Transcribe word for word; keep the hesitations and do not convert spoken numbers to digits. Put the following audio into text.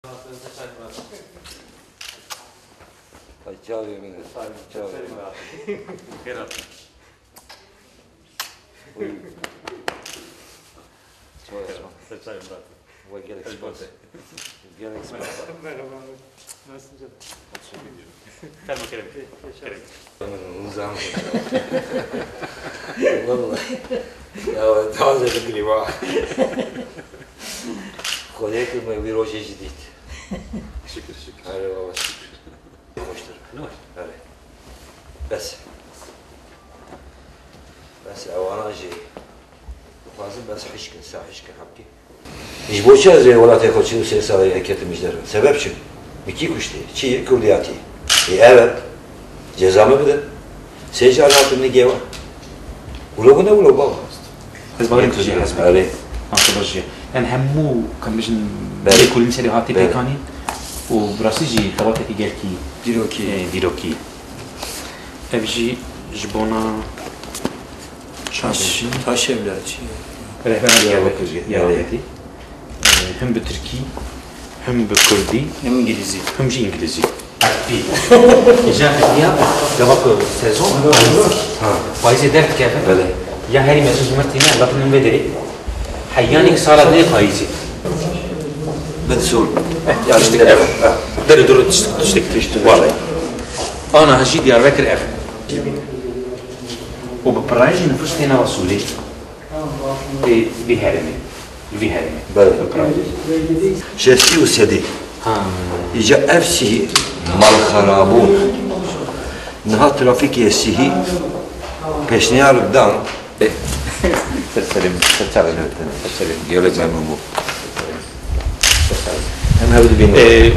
Ay çavê min e. Çavê min. Xêr hatin. Buyurun. Çavê min. Ser çavê min. Ve gelek spas. Gelek spas. Merhaba. Nasılsın canım? Fermo Kerem. Kerem. Nizam. Vallahi. Ya taze bir grîba. Xwedê ku me wî rojê jî dît. Şükür, şükür. Erê baba, şükür. Xweştir. Ne var? Erê. Bes. Bes, ewana jî dixwazin bes hişkin, sa hişkin hepkî. Ji bo çi ez ê welatê xwe çil û sê salî eketim ji derve? Sebeb çi? Min kî kuştî? Çi ye? Kurdiyatî. Ê evet. Ceza min bidin. Sê car hatim nigê we. Wilo bû ne wilo baba? Ez bawerî tu jî hezbekî. Erê. Maşallah jî. Yani hemû, em bijin, Belê. Lêkolîn serê hatî Belê. Pêkanîn û bi rastî jî xebatekî gelkî, Dîrokî. E, dîrokî. Ev jî ji bona çavê. Taş, taş evler çi? Rehbera Diyarbekir, Diyarbekir, Diyarbekir. E, him bi Tirkî, him bi Kurdî, him Îngilîzî. Him jî Îngilîzî. Îcar hediya, gava ku sezon, payîzê. Ha. Payîzê derdikeve. Belê. Ya herî mezin ji mir tîne, lakin min vê derê. Heyanî sala dê payîzê. Bed sol. Eh, ya tiştek ev. Derê dûr tiştek, tiştek, tiştek. Vallahi. Ana hejî Diyarbekir ev. Û bi pirayî jî nifus tê nava Sûrê. Vê, vê herêmê. Vê herêmê. Belê. Bi pirayî. Şeftî û sedî. Ha. Îca ev sihî malxerabûn. Niha trafîkê sihî pêşniyar dan. Ser serê min, ser çavê min. Ser serê min. Gelek memnun bû. Ser çavê min. Em hev dibînin. Ee,